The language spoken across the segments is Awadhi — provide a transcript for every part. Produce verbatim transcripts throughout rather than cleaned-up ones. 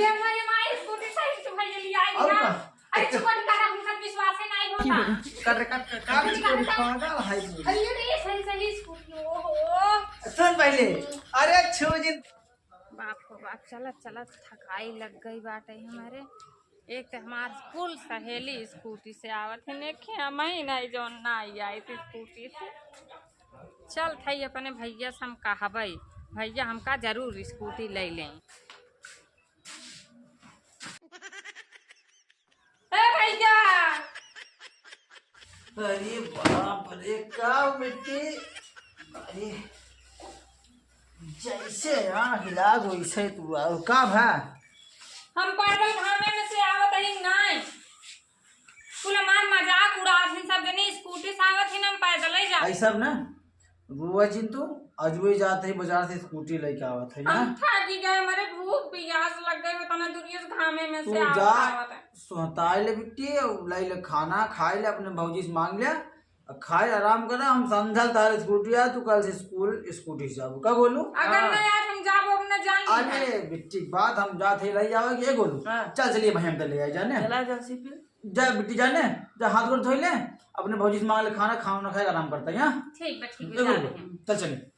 ये हमारे माई स्कूटी सही से भैया ले आई और ना। का? अरे चुप कर, का हमका विश्वास ही नहीं होता। कर, कर, कर, कर, अरे, कर, कर, पागल है तू। अरे, अरे, ये सही, सही स्कूटी, ओहो। सुन पहले, अरे छो जिन। बाप हो बाप, चलत, चलत थकाई लग गई बाटे हमारे। एक तो हमार कुल सहेली स्कूटी से आवत है, नेखे हम ही नहीं जौन ना आई थी स्कूटी से। चल थई अपने भैया से हम कहबई, भैया हमका जरूर स्कूटी ले लें। ए भैया! अरे बाप रे, का मिट्टी, अरे जैसे यहाँ हिला वैसे तू आओ, का भा? हम पैदल घामे में से आवत ही नाई। कुल हमार मजाक उड़ात हिन सब जनी, स्कूटी से आवत हिन, हम पैदल ही जात। आई सब ना, बुआ जिन तू अजुए जात है बाजार से स्कूटी लेके आवत है ना। हम थाकी गए, हमारे भूख पियास लग गई, बताना दुनिया से घामे में तू से आवत जा, आवत है। सोहताए ले बिट्टी, लाई ले खाना, खाए ले, अपने भौजी से मांग ले, अब खाए आराम करा, हम समझल तारे स्कूटी आ, तू कल से स्कूल स्कूटी से जाबू, का बोलू? अगर हाँ। नहीं आज हम जाबो अपना जान लिया। अरे बिट्टी बात हम जात है, रही जावे, ये बोलू? हाँ। चल चलिए भाई, हम तो ले आए जाने। चला जा सी फिर। जा बिट्टी जाने, जा हाथ गोड़ धोई ले, अपने भौजी से मांग ले खाना, खाना खाए आराम करता है, हाँ? ठीक बा, ठीक बा, देखो, जा रहे हैं। चल चलिए,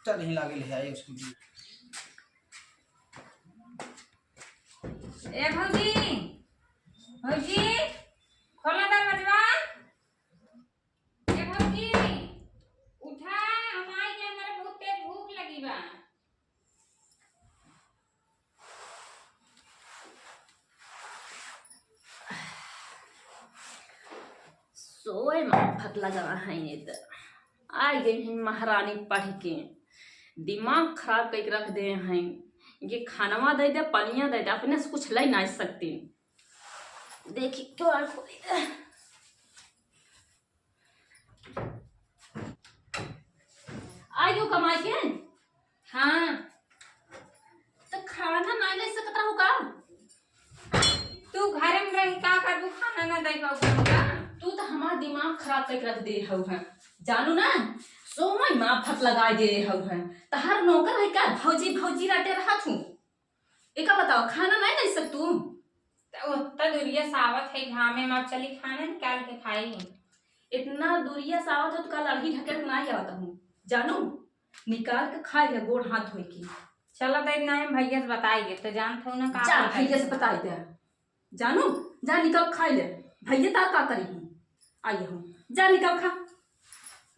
चल यहीं लागे ले आए उसको भी। ए भौजी, भौजी, खोला दरवाजवा। ए भौजी, उठा, हम आई के, हमरा बहुत तेज भूख लगी बा। सोए में फत लगा है ये तो। आ गई हैं महारानी पढ़ के, दिमाग खराब करके रख दे हैं। ये खानवा दे दे, पनिया दे दे, अपने से कुछ ले नहीं सकती। देखी क्यों आँख खोली दे। आइयो कमाई के? हाँ। तो खाना ना ले सकत रहू का? तू घर में रही का करबू, खाना ना दे पाऊ का? तू तो हमार दिमाग खराब करके रख दे हऊ है, जानू ना? सोमई माँ फट लगा दे हऊ है। तहार नौकर है का? भौजी भौजी रटे रहा तू। एका बताओ, खाना नहीं दे सक तू? त ओत्ता दुरिया सावत है घामे में, अब चली खाना निकाल के खाई। इतना दुरिया सावत हो तो का लड़की ढकेल के नहीं आवत हूँ, जानू? निकाल के खाई ले गोड़ हाथ धोई के। चलो दे ना, हम भैया से बताई दे, तो जानत हो ना का जा, करता भैया से है। बताई दे। जानू, जा निकाल खाई ले। भैया ता का करी हूँ? आई हूँ। जा निकाल खा।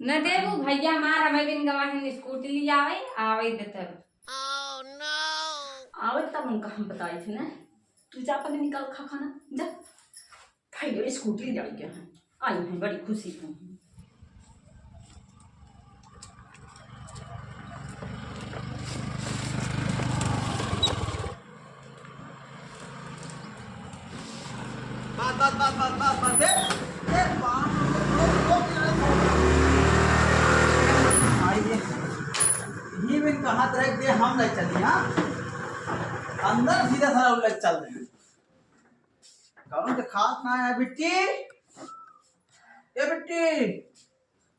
न देबू भैया मार, हमें बिन गवाहिन स्कूटी ले आवे, आवे दे तब। आवे तब उनका हम बताई थी ना। तू जा पहले निकाल खा खाना, जा। भाई मेरी स्कूटी ले आई क्या है? आई हूँ, बड़ी खुशी हूँ। बस, बस, बस, बस, बस, बस, ए, ए, बाप रे, रोक, रोक, रोक, रोक। आई ये, ये बिन कहा तरह के हम नहीं चली, हाँ? अंदर सीधा सारा उलट चल रहे हैं। कौन के खात ना है, बिट्टी? ए, बिट्टी।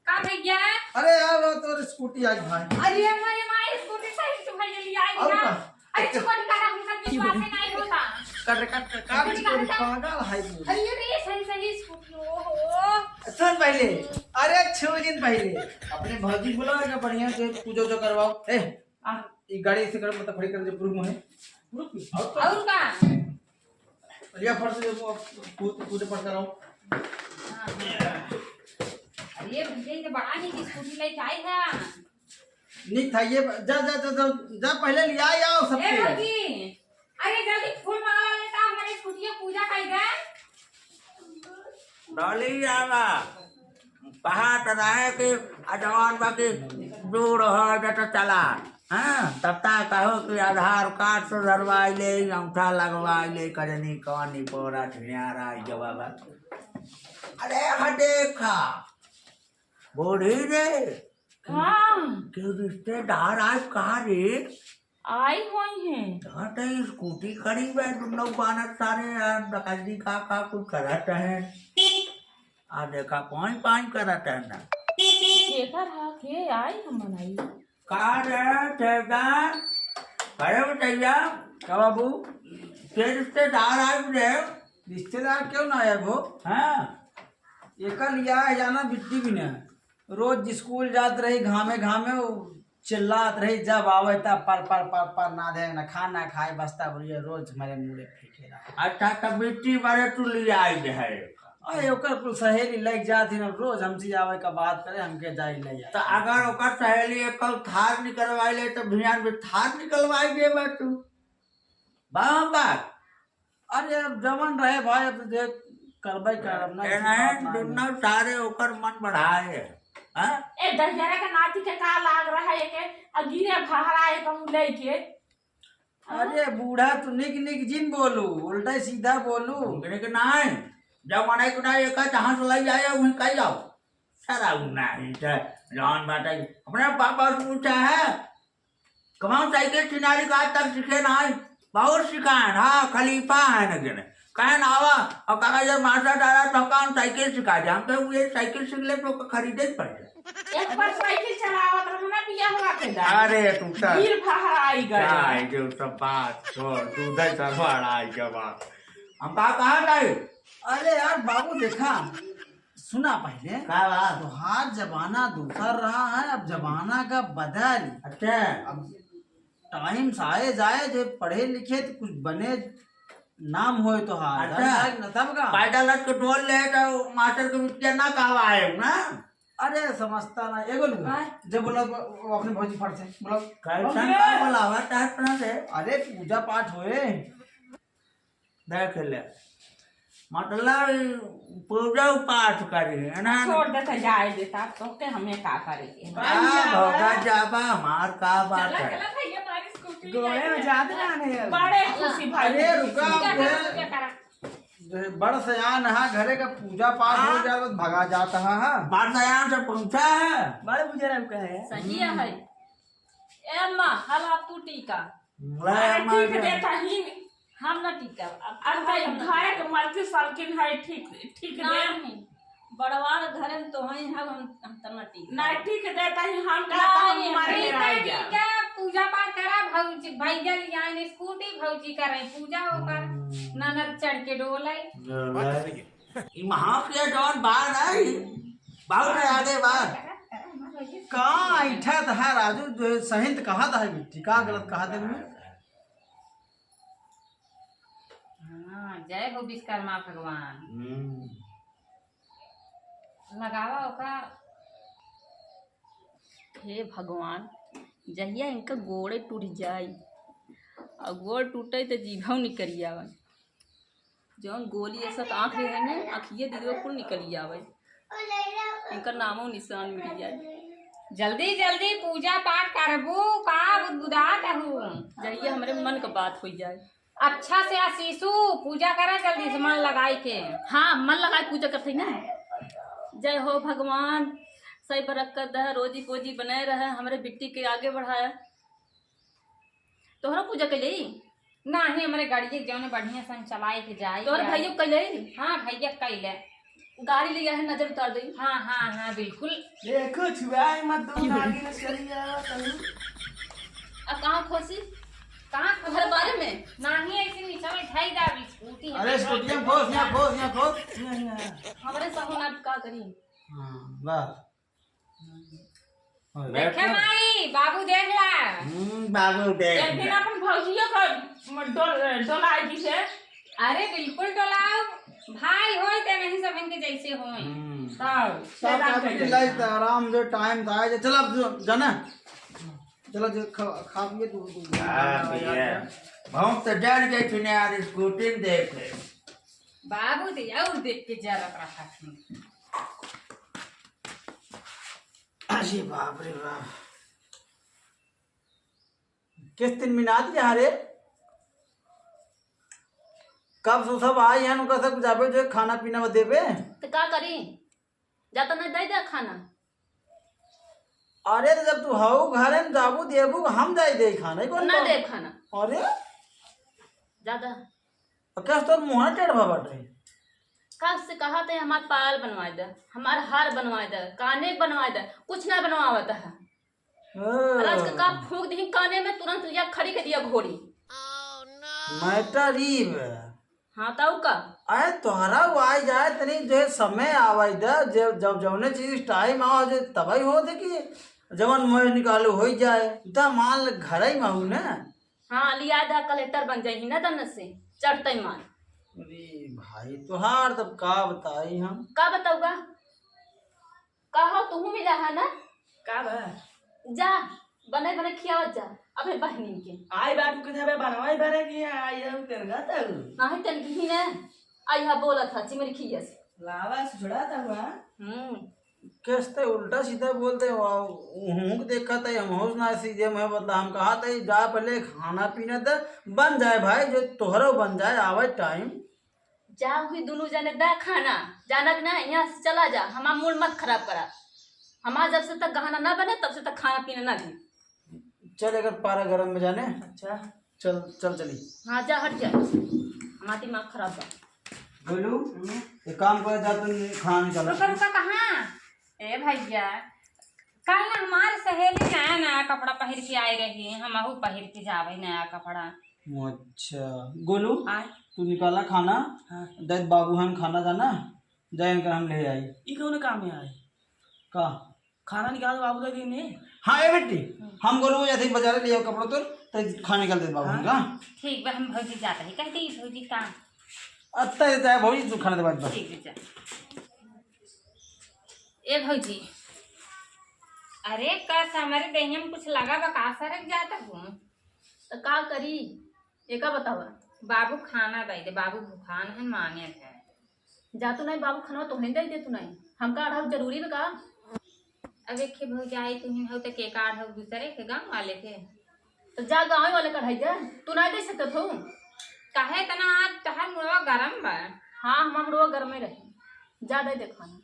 का भैया? अरे यार, वो तोर स्कूटी आई भाई। अरे हमारे माई स्कूटी सही से भैया ले आई और ना। का? अरे चुप कर, का हमका विश्वास ही नहीं होता। कर, कर, कर, कर, अरे चुप कर, का? पागल है तू। अरे ये तो ये सही, सही स्कूटी, ओहो। सुन पहले, अरे छह दिन पहले अपने भौजी बुला के बढ़िया से पूजा उजा करवाओ। ए, आ, ये गाड़ी से कर, मतलब खड़ी कर दे, प्रूफ है। प्रूफ? और का? और का? बढ़िया फर्श से वो कूद, कूद पड़ कर आओ। हाँ। अरे भैया, ये तो बड़ा नीक स्कूटी लेके आई है। नीक था ये, जा, जा, जा, जा, जा पहले ले आ, आओ ए सबके। भौजी, अरे जल्दी फूल माला लेता, हमारे स्कूटी की पूजा कर दे। डॉली आवा। कहा तो रहे कि आ जवान बा कि दूर हो जा तो चला। हाँ, तब तक कहो कि आधार कार्ड सुधरवाई ले, अंगूठा लगवाई ले, कजनी कौनी पोरा ठियारा जवाब। अरे हाँ देखा, बूढ़ी रे, हाँ। के रिश्तेदार आज कहाँ रे? आई हुई हैं। हाँ, तो ये स्कूटी खड़ी बा, तुम लोग बानर सारे यार, डकैती का, का कुछ करत हैं। आ देखा, पाँय, पाँय करत हैं ना। केकर हा, के आई हम बनाई? का रे, ठेकेदार? अरे बटैया, का बाबू? के रिश्तेदार आए रे? रिश्तेदार क्यों ना आए वो? हाँ। एकर लिया है जाना बिट्टी भी ना। रोज स्कूल जात रही घामे घामे, वो चिल्लात रही, जब आवे तब पर पर पर पर ना दे, ना खाना खाए, बस्ता भरिया रोज हमारे मुड़े फेंके रहा। अच्छा, तब बिट्टी बारे तू लिया आई है। अरे ओकर कुल सहेली लेके जात ही ना, रोज हमसे आवे का बात करे, हमके जाई ले जाए। तो अगर ओकर सहेली एक कल थार निकलवाई ले तो भियान में थार निकलवाई देबा तू। बाबा। अरे अब जवन रहे भाई, अब देख करबे करब ना, ऐसी एनाहे बात ना है। दुन्नो सारे ओकर मन बढ़ाए है। हाँ? ए दहिजरा के नाती के का लाग रहा है के अगिरे भहरा है कहूँ लेके। अरे बूढ़ा तू निक निक जिन बोलू, उल्टा सीधा बोलू। निक निक नाय, जब मने को ना एका जहाँ से लई जाए वहीं कही जाओ। सारा उ नाही है, जौन बात है अपने पापा से पूछा है। कमाओ साइकिल किनारे का आज तक सीखे ना है, बहुत सिखाए, हाँ खलीफा है न गिने। कहे ना आवा, और काका जब मास्टर डाला तो कौन साइकिल सिखा दे, हम कहे ये साइकिल सीख ले तो ओकर खरीदे ही पड़ जाए। एक बार साइकिल चलावत रहो ना बियाहवा के दाई। अरे तू तो गिर फहराई गए। काय जो सब बात छोड़, तू दे सरवाड़ा आई के बात। हम का कहा नहीं? अरे यार बाबू देखा, सुना पहले। का बात? तोहार जमाना दूसर रहा है, अब जमाना का बदल। अच्छा। अब टाइम से आए जाए, जो पढ़े लिखे तो कुछ बने, नाम होए तोहार। अच्छा। जाए न तब का? पैदल लट के डोल ले तो मास्टर के बिटिया ना कहवा आए ना। अरे समझता ना, एगो लोग आय। जब बोला वो अपने भौजी फट से बोला। कैसन का बोलावा टाइप ना से? अरे पूजा पाठ होए। देख ले, मतलब पूजा पाठ करी है ना। छोड़ दे तो जाए देता, तो के हमें का करे के? आ, भौगा जाबा, हमार का बात चला, है? चला भैया, हमारी स्कूटी गोड़े में जात ना है। बड़े खुशी भाई। अरे रुका, क्या करा, बे। क्या करा? बड़ सयान है, घरे का पूजा पाठ हो हाँ। जाए तो भगा जाता है, हाँ। बड़ सयान से पहुंचा है। बड़ बुजुर्ग का है। सही है। ए अम्मा, हल आप तू टीका। अरे ठीक देता ही, हम ना टिकब। अब अब भाई, घरे के मलकिन सलकिन है, ठीक, ठीक दे। नहीं, बड़वार घरे में तो है, हम, हम, हम तो ना टिकब। नहीं, ठीक देता ही, हम का तो नहीं, हम मर नहीं, के रह नहीं, जा। क्या पूजा पाठ करा, भौजी, भैया ले आए स्कूटी, भौजी करे पूजा ओकर, हम्म। ननद चढ़ के डोले। डोले। बात तो सही है। ई महाव के जौन बार आई, बहुत आगे बार। का ऐठत है राजू, जो सही त कहत है बिट्टी, का गलत कहत है मैं? हाँ, जय हो विश्वकर्मा भगवान। हम्म। लगावा ओका। हे भगवान, जहिया इनका गोड़े टूट जाई, और गोड़ टूटे तो जीभव निकल आवे। जौन गोली ऐसा आँख रहे ने, आँखिए दिलवा कुल निकल आवे। इनका नामो निशान मिट जाए। जल्दी जल्दी पूजा पाठ करबू, का बुदबुदात हूँ? जहिया हमरे मन का बात हो जाए। अच्छा से आशीषू, पूजा करा जल्दी से मन लगाई के। हाँ, मन लगाई पूजा करते ना। जय हो भगवान, सही बरकत दह, रोजी पोजी बने रहे, हमरे बिट्टी के आगे बढ़ाया। तोहरा पूजा कैले? नाही, हमरे गाड़िए जौने बढ़िया से हम चलाए के जाई तोहरे जाई। भैया कैले? हाँ, भैया कैले। गाड़ी ले आए, नजर उतार दे। हाँ, हाँ, हाँ, बिल्कुल। देखो, छुआई मत दो, गाड़ी में चली जाओ, तनी। अब कहाँ खोसी? कहाँ खोसी? घर बारे में? नाही, ऐसे नीचे में ढाई दा अभी स्कूटी है। अरे, स्कूटी में खोस, यहाँ खोस, यहाँ खोस, यहाँ, यहाँ। हमरे सब होना, अब का करी? हाँ, बस। देखे माई, बाबू देख ला। हम्म, बाबू देख एक दिन ला। अपन भौजियो को डोल-, डोलाई दी से। अरे बिल्कुल डोलाओ, भाई होई ते नहीं सब इनके जैसे होई। हम्म। तब सब से बात बात करी। लाई त आराम से टाइम से आए, चल अब जो, जाना। चलो जो खा, खा पिए तू, तू। खा पिए। बहुत तो डर गए थे यार, स्कूटी देख के। बाबू दे और देख के जरत रहा था। अरे बाप रे बाप। किस दिन मिनात जा रे? कब से सब आई हैं, उनका सब जाबे जो खाना पीना में देबे। तो का करी? जाता नहीं दे दे खाना। अरे तो जब तू हऊ घरे में जाबू देबू, हम जाई दे खाना, ई कौन ना बात? दे खाना। अरे? ज्यादा। अब क्या तोर मुँह टेढ़ भा बाटे? कब से कहा थे हमार पायल बनवाए दे, हमार हार बनवाए दे, काने बनवाए दे, कुछ ना बनवावत है। हाँ। और आज का, का फूंक दी काने में, तुरंत लिया खड़ी कर दिया घोड़ी। Matter ई बा। हाँ, तउ का? अरे, तोहरा वो आइ जाए, तनी जो है समय आवे द, जब, जब जौने चीज टाइम आवे, जो तबही होत है कि जवन मोह निकालो होइ जाए। त मान ले, घरइ में हूँ ना। हाँ, लिया दा, कलेक्टर बन जाई ना दन से, चढ़तई मान। अरे भाई, तोहार तब का बताई हम? का बताउबा? कहो, तुहू मिला है ना? का बा? जा, बने बने खियावत जा, अबे बहनी के। आई बाटू के धबे बनवाई बरे की आई हम तेरगा तऊ। नाही तेन की ही ने, आई हा बोलत हा, चिमरी खियस। लावा से छोड़ा ता हुआ। हम्म। कैसे उल्टा सीधा बोलते हो, उहुक देखा ता हम होश ना सीधे में, मतलब हम कहा ता जा पहले खाना पीना द बन जाए भाई, जो तोहरो बन जाए, आवे टाइम। जा वही दुनू जने दा खाना, जानत ना, यहाँ से चला जा, हमार मूड मत खराब करा। हमार जब से तक गहना ना बने, तब से तक खाना पीना ना दी। चल, अगर पारा गरम में जाने। अच्छा। चल, चल चली। हाँ, जा, हट जा, हमार दिमाग खराब बा। गोलू, हम्म। एक काम कर, जा तुम खाना निकालो। रुका, रुका, कहाँ? ए भैया, कल ना हमार सहेली नया नया कपड़ा पहिर के आई रही, हमहू पहिर के जावे नया कपड़ा। अच्छा, गोलू, आय। तू निकाला खाना, हाँ। दे बाबू हम खाना जाना, जाए इनका हम ले आई। ई कौन काम में आए? का? खाना निकाल बाबू दे दीने। हाँ, ए बेटी, हम्म। हम गोलू को जाते बाजार ले आओ कपड़ा तोर, तो खाना निकाल दे बाबू हाँ। का। ठीक बा, हम भौजी जाता है, कह दी भौजी का। अत्ता देता है भौजी, तू खाना दे बाद बस। ठीक है, जा। ए भौजी, अरे का हमरे देहिया में कुछ लगा बा का सरक जाता हूँ? तो का करी, एका बतावा। बाबू खाना दे दे, बाबू भूखान है, मांगे है। जा तू नहीं बाबू, खाना तोहे दे दे तू नहीं, हमका अढ़ाऊ जरूरी बा का? अब एक भौजाई तू ही हो तो के का अढ़ाऊ दूसरे के गाँव वाले के? तो जा गाँव वाले कढ़ाई दे, तू नहीं दे सकत हो। काहे इतना आज तहार मुड़वा गरम बा? हाँ, हमार मुड़वा गरमे रहे, जा दे दे खाना।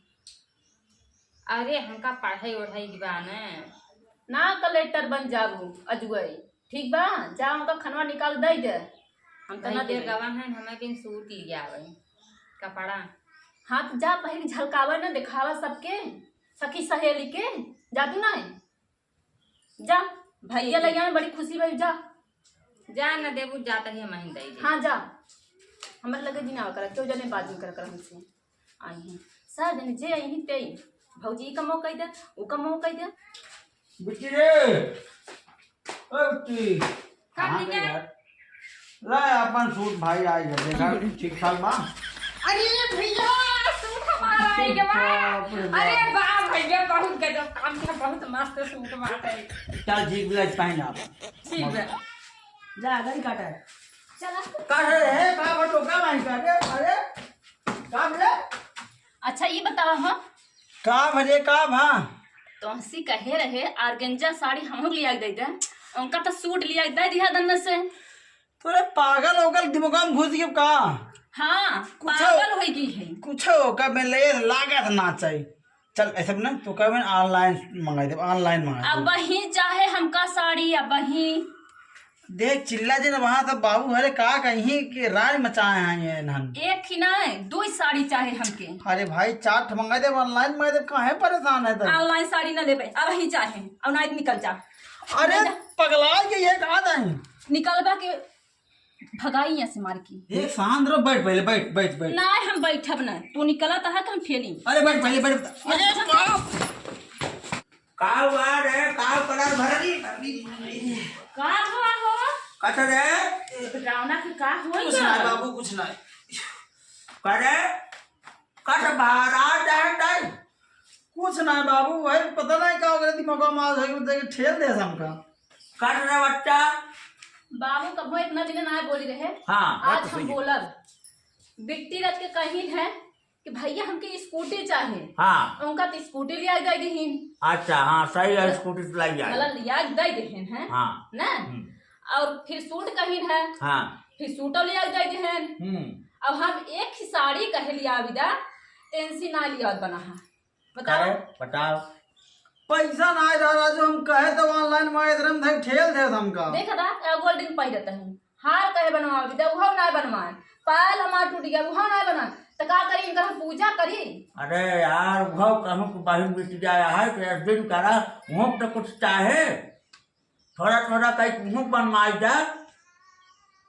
अरे, हमका पढ़ाई ओढ़ाई के बा न। ना, कलेक्टर बन जाबू अजुआई, ठीक बा? जा, उनका खनवा निकाल दे दे। हम तो भाई ना के देबे। गवा है, हमें बिन सूट लिया आवे, कपड़ा। हाँ, तो जा, पहिर झलकावा ना, देखावा सबके, सखी सहेली के। जा तू ना, जा, भैया ठीक है। लइया में बड़ी खुशी भई, जा। जा न देबू, जा तही हम ही दे दे। हाँ, जा। हमरे लगे जी ना करा, केहू जने बात नहीं करा, करा हमसे। आई हैं। सब जने जे आई हैं, ते आई। भौजी ई कमो कह दे, ऊ कमो कह दे। बिट्टी रे, ओ बिट्टी। का कहाँ भैया? गए यार? ला अपन सूट भाई आई है, देखा ठीक ठाक बा। अरे भैया, सूट हमारा आई गवा। बाप रे बाप। अरे वाह भैया, बहुत गजब काम किया, बहुत मस्त सूट बाटे। चल ठीक बिलाज पहन आप। ठीक बा। जा, घड़ी काटा है। चला। का रे, हे, का बा, टोका माही का रे? अरे, का बे? अच्छा, ई बतावा हो। का भले, का भा? तोहसी कहे रहे, organza साड़ी हमहू के लिया के दे दे। उनका तो सूट लिया के दे दिया दन्ने से। तोरे पागल ओगल दिमाग में घुस गयो का? हाँ, कुछ पागल हो गई है। कुछ ओका में ले लागत ना चाहिए। चल, ऐसे ना, तो कहबे online मंगाई देब, online मंगाई देब। अबहीं चाहे हमका साड़ी, अबहीं। देख, चिल्ला जे ना वहाँ सब बाबू, अरे का कहीं के राज मचाए हैं ये इन्हन। एक ही ना, दो ही साड़ी चाहे हमके। अरे भाई, चार ठो मंगाई देब, online मंगाई देब, काहे परेशान है तब? Online साड़ी ना लेबे, अबहीं चाहे, और ना निकल जा। अरे, निकल जा। पगला गई है, कहाँ जाए? निकलबा के भगाई यहाँ से मार के। एक शांत रहो, बैठ पहले, बैठ, बैठ, बैठ। ना, हम बैठब ना, तू निकलत है कि हम ठेली। अरे बैठ पहले, बैठ। अरे बाप। का हुआ रे? का कलर भरली? का हुआ हो? कट रे? रावणा के का हुआ कुछ ना? ना बाबू, कुछ ना। करे? कट बाहर आ जाए नहीं। कुछ ना बाबू, वही पता नहीं का हो गया, दिमाग में आज है कि देख ठेल दे हमका। कट रे बच्चा। बाबू कबो इतना दिन ना बोली रहे। हाँ, बात आज तो हम सही है। बोलब। बिट्टी रख के कहीं है कि भैया हमके स्कूटी चाहे। हाँ। उनका तो स्कूटी लिया दे दीहिन। अच्छा, हाँ, सही है, मतलब, स्कूटी तो लाई जाए। मतलब लिया दे दीहिन है। हाँ। ना? हम्म। और फिर सूट कहीं है। हाँ। फिर सूटो लिया दे दीहिन। हम्म। अब हम एक ही साड़ी कहे लिया विदा, तेंसी ना लिया बना है। बताओ। करे, बताओ। पैसा ना आए रहा, जो हम कहे तो online में इधर हम धर ठेल दे हमका। देखा था, एगो गोल्डन पाई रहता है। हार कहे बनवा विदा, उहो ना बनवाए। पायल हमार टूट गया, उहो ना बनवाए। तो का करी, इनकर हम पूजा करी? अरे यार, उहो कहूँ के बहिन बिटिया है, तो एक दिन करा, उहो तो कुछ चाहे। थोड़ा थोड़ा कहीं उहो बनवाई जा।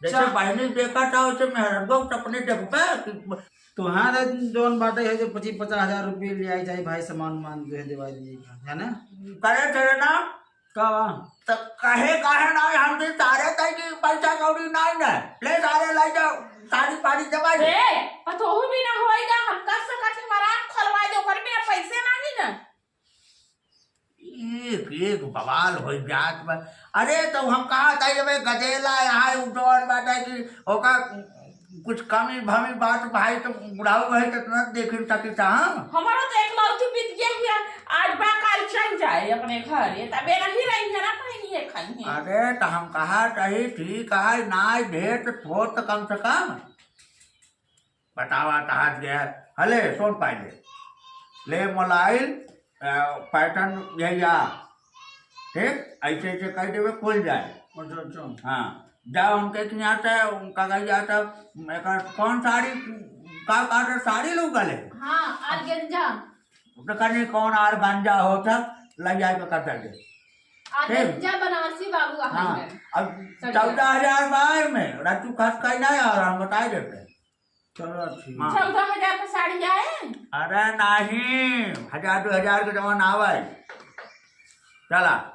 जैसे अच्छा। बहिनी देखा था, वैसे मेहररुआ के अपने देखबे कि तोहार जौन बाटे है जो पच्चीस पचास हजार रुपये ले आई, चाहे भाई सामान उमान जो है देवाई दिए, है ना? करे तेरे ना। का बा? त कहे, काहे ना, हम तो सारे तय की पैसा कौड़ी नाई ना। ले सारे लाई जाओ, साड़ी पाड़ी देवाई। ए, पतोहू भी ना होई ना, हम कर सकत ही, हमारा आँख खोलवा दे, ओकर बिना पैसे नाई ना। एक, एक बवाल होइ जात बा। अरे, तो हम कहा था, ये भाई गदेला यहाँ उठौर बाटे कि ओका कुछ कमी भमी बात भाई, तो बुढ़ाऊ है, तो इतना देख सकी था हम। हमारा तो एक लौती बीत गया है, आज बा काल चल जाए अपने घर, ये तबे नहीं रही है ना, कहीं नहीं है, खाई है। अरे, तो हम कहा था, ठीक है, ना भेंट फोत कम से कम। बतावा, तहात गया। हले, सुन पहले। ले मोलाइल, अ, पैटर्न यही आ। ठीक? ऐसे, ऐसे कह देवे, खुल जाए। अच्छा, अच्छा। हाँ। जा उनके के यहाँ से, उनका कही जाता, एकर कौन साड़ी, का, का साड़ी लोग गले? हाँ, ऑर्गेन्जा। तो कहने कौन ऑर्गेन्जा होता, लग जाए तो कर दे। ऑर्गेन्जा बनारसी बाबू आ हाँ, है। अब चढ़िया। चौदह हजार बाय में, राजू खास कहीं ना आ रहा, हम बताए देते। चलो ठीक। हाँ। चौदह हजार का साड़ी आए? अरे नहीं, हजार दो हजार के जमा ना आवे। चला।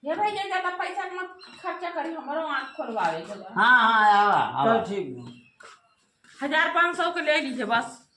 ये भैया ज्यादा पैसा मत खर्चा करी, हमरो आँख खोलवावे के बा। हाँ, हाँ, आवा, आवा। चल ठीक बा। हजार पाँच सौ के ले लीजिए बस।